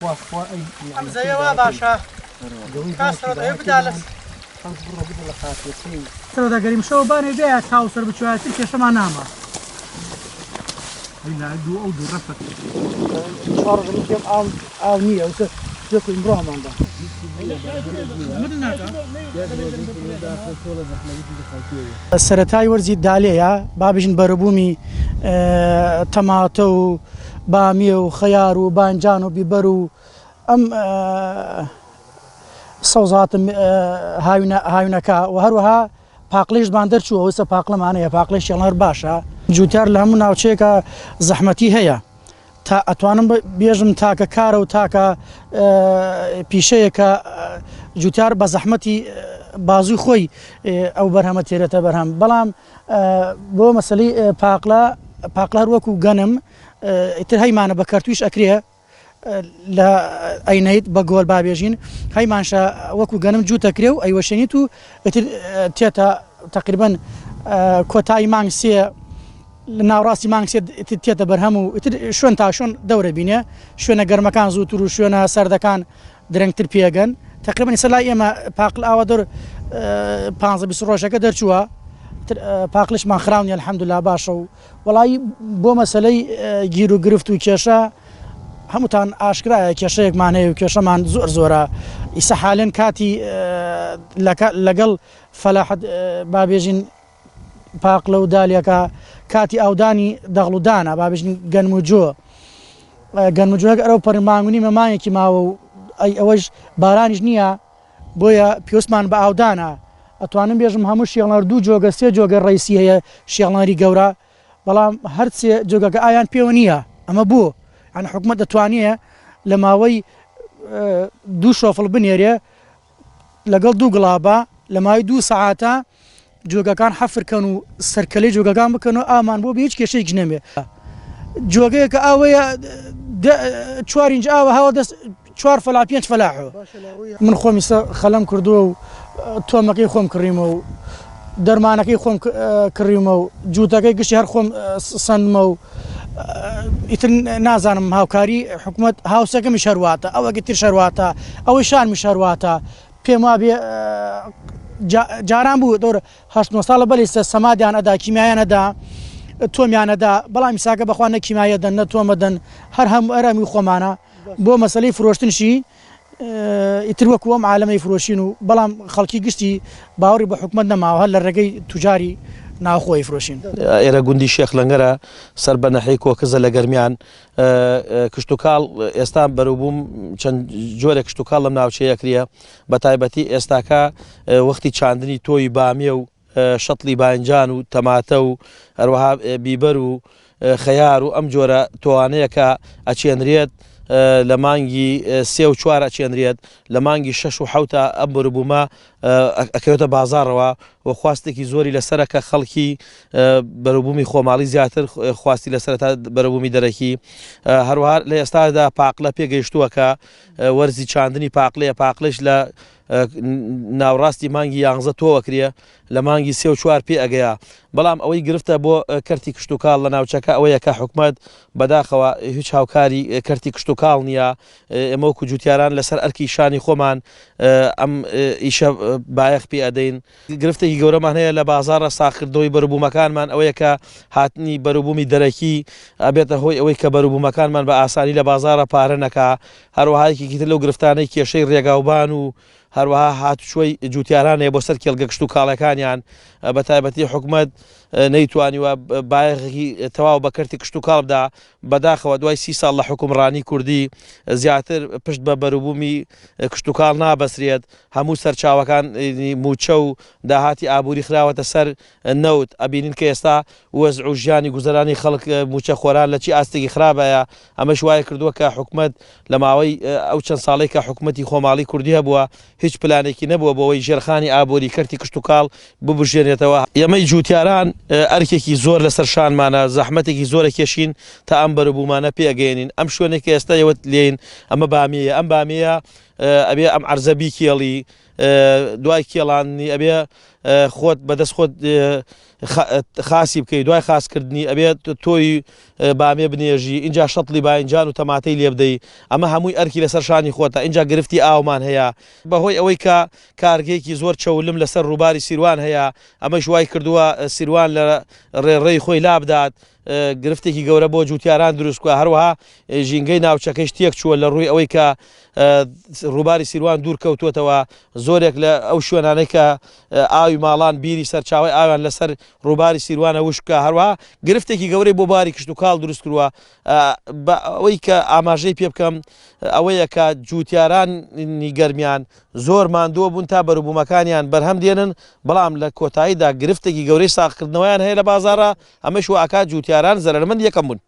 ئەم زەویە وا باشە تا سەرۆت ئەوێ بدا لە سەرۆت ئەگەر ئیمشەو بانێ بێیە تاو سەر بچوایە تر کێشەمان ناما. چوار ڕۆژە من پێم ئاو ئاو نییە وتە جۆکو ئیمڕۆ هەمان دا. سەرەتای وەرزی دالێیە با بژین بەروبوومی تەماتە و بامیە و خەیار و بانجان و بیبەر و ئەم سەوزاتم هاوینەکە و هەروەها پاقلەیشمان دەرچوو ئەوسە پاقلەمان هەیە پاقلەی شێڵەر باشە جوتیار لە هەموو ناوچەیەکە زەحمەتی هەیە تا ئەتوانم بێژم تاکە کارە و تاکە پیشەیە کە جوتیار بە زەحمەتی بازوی خۆی ئەو بەرهەمە تێرێتە بەرهەم بەڵام بۆ مەسەلەی پاقلە پاقلە هەر وەکو گەنم ئیتر هەیمانە بە کەرتویش ئەکرێ لە ئەینەیت بە گۆل بابێژین هەیمانشە وەکو گەنم جووتەکرێ و ئەیوەشێنیت و ئیتر تێتە تقریبا کۆتایی مانگ سێ لە ناوڕاستی مانگ سێ تێتە بەرهەم و ئیتر شوێن تا شوێن دەورە بینێ شوێنە گەرمەکان زووتر و شوێنە سەردەکان درەنگتر پێگەن تقریبا ئیستا لای ئێمە پاقل ئاوا دەر 15 20 ڕۆژەکە دەرچووە پاقلشمان خراو نیە الحمدلله باشە و وەڵایی بۆ مەسەلەی گیر و گرفت و کێشە هەمووتان ئاشکرایە کێشەیەکمان هەیە و کێشەمان زۆر زۆرە ئیسە حالێن کاتی لەگەڵ فەلاحەت بابێژین پاقلە و دالیەکە کاتی ئاودانی دەغڵ و دانە با بژین گەنم و جۆ گەنم و جۆ ئەرەو پەڕی مانگ و نیمە مانگێکی ماوە و ئەی ئەوەش بارانیش نییە بۆیە پێویستمان بە ئاودانە ئەتوانم بێژم هەموو شێڵنەر دوو جۆگە سێ جۆگە ڕیسی هەیە شێڵنەری گەورە بەڵام هەرچێ جۆگەکە ئایان پێوە نییە ئەمە بۆ یان حکومەت دەتوانێ لە ماوەی دوو شۆفڵ بنێرێ لەگەڵ دوو گڵابە لە ماوەی دوو سەعاتە جۆگەکان حەفر کەن و سەرکەلەی جۆگەکان بکەن و ئامان بۆ بێ هیچ کێشەیەکیش نەبێ جۆگەیەکە ئاوەیە چوار ئینج ئاوە هاوە دەست چوار فەلا پێنج فەلاحۆ من خۆم ئیستا خەلەم کردووە و تۆمەکەی خۆم کڕیمە و دەرمانەکەی خۆم کڕیومە و جووتەکەی گشتی هەر خۆم سەندمە و ئیتر نازانم هاوکاری حکومەت هاوسەکەمیش هەرواتە ئەوەگە تر شەرواتە ئەوەی شانمیش هەرواتە پێم وابێ جاران بوو دەور هەشت نۆ ساڵە بەلی سە سەمادیان ئەدا کیمیایان ئەدا تۆمیان ئەدا بەڵام ئیساکە بەخوا نە کیمیایە دەن نە تۆمە دەن هەر هەموو ئەرەمی خۆمانە بۆ مەسەلەی فرۆشتنشی ئیتر وەکو ئەم عالەمەی فرۆشین و بەڵام خەڵکی گشتی باوەڕی بە حکومەت نەماوە هەر لە ڕێگەی توجاری ناوخۆی فرۆشین. ئێرە گوندی شێخ لەنگەرە سەر بە نەحیەی کۆکزە لە گەرمیان. کشتوکاڵ ئێستا بەروبووم چەند جۆرێک کشتوکاڵ لەم ناوچەیە ئەکرێ بە تایبەتی ئێستاکە وەختی چاندنی تۆوی بامیە و شەتڵی باینجان و تەماتە و هەروەها بیبەر و خەیار و ئەم جۆرە تۆوانەیە کە ئەچێنرێت لە مانگی سێ و چوار ئەچێنرێت لە مانگی شەش و حەوتا ئەم بەروبوومە ئەکەوێتە بازاڕەوە و خواستێکی زۆری لەسەرە کە خەڵکی بەروبوومی خۆماڵی زیاتر خواستی لەسەرە تا بەروبوومی دەرەکی هەروەها لە ئێستادا پاقلە پێگەیشتووە کە وەرزی چاندنی پاقلەیە پاقلەش لە ناوڕاستی مانگی یانزە تۆوەکرێ لە مانگی سێ و چوار پێ ئەگەیە بەڵام ئەوەی گرفتە بۆ کەرتی کشتتوکاڵ لە ناوچەکە ئەوەیە کە حکومت بەداخەوە هیچ هاوکاری کەرتی کشتتوکاڵ نییە ئێمە وەکو جوتیاران لەسەر ئەرکی شانی خۆمان ئەم ئیشە بایەخ پێ ئەدەین. گرفتێکی گەورەمان هەیە لە بازاڕە ساغکردنەوەی بەروبوومەکانمان ئەوەیە کە هاتنی بەروبوومی دەرەکی ئەبێتە هۆی ئەوەی کە بەروبوومەکانمان بە ئاسانی لە بازاڕە پارە نەکا هەروەها یەکێکی تر لەو گرفتانەی کێشەی ڕێگاوبان و هەروەها هاتوچۆی جوتیاران هەیە بۆ سەر کێڵگە کشتوکاڵەکانیان بە تایبەتی حکومەت نەیتوانیوە بایەخێکی تەواو بە کەرتی کشتوکاڵ بدا بەداخەوە دوای سی ساڵ لە حوکمڕانی کوردی زیاتر پشت بە بەروبوومی کشتوکاڵ نابەسرێت، هەموو سەرچاوەکان مووچە و داهاتی ئابووری خراوەتە سەر نەوت، ئەبینین کە ئێستا وەزع و ژیانی گوزەرانی خەڵک مووچەخۆران لە چی ئاستێکی خراپایە، ئەمەش وای کردووە کە حکومەت لە ماوەی ئەو چەند ساڵەی کە حکومەتی خۆماڵی کوردی هەبووە هیچ پلانێکی نەبووە بۆ ئەوەی ژێرخانی ئابووری کەرتی کشتوکاڵ ببوژێنێتەوە. ئێمەی جووتیاران ئەرکێکی زۆر لەسەر شانمانە، زەحمەتێکی زۆر ئەکێشین تا ئەم بەروبوومانە پێگەیەنین. ئەم شوێنەی کە ئێستا ئێوە لێین ئەمە بامیەیە، ئەم بامیەیە ئەبێ ئەم عەرزە بیکێڵی. دوای کێڵاندنی ئەبێ خۆت بەدەست خۆت خاسی بکەی دوای خاسکردنی ئەبێت تۆی بامێ بنێژی اینجا شەتڵی باینجان و تەماتەی لێ بدەی ئەمە هەمووی ئەرکی لەسەر شانی خۆتە اینجا گرفتی ئاومان هەیە بەهۆی ئەوەی کە کارگەیەکی زۆر چەولم لەسەر ڕووباری سیروان هەیە ئەمەش وای کردووە سیروان لە ڕێڕەی خۆی لابدات گرفتێکی گەورە بۆ جوتیاران دروست بکە هەروەها ژینگەی ناوچەکەش تێک چووە لە ڕووی ئەوەی کە ڕووباری سیروان دوور کەوتووەتەوە زۆرێک لە ئەو شوێنانەی کە ئاوی ماڵان بیری سەرچاوی ئاویان لەسەر ڕووباری سیروانە وشکە هەروەها گرفتێکی گەورەی بۆ باری کشتوکاڵ دروست کردووە بە ئەوەی کە ئاماژەی پێ بکەم ئەوەیە کە جوتیارانی گەرمیان زۆر ماندووە بوون تا بەروبوومەکانیان بەرهەم دێنن بەڵام لە کۆتاییدا گرفتێکی گەورەی ساغکردنەوەیان هەیە لە بازاڕا ئەمەش وا ئەکات جوتیاران زەرەرمەند یەکەم بوون.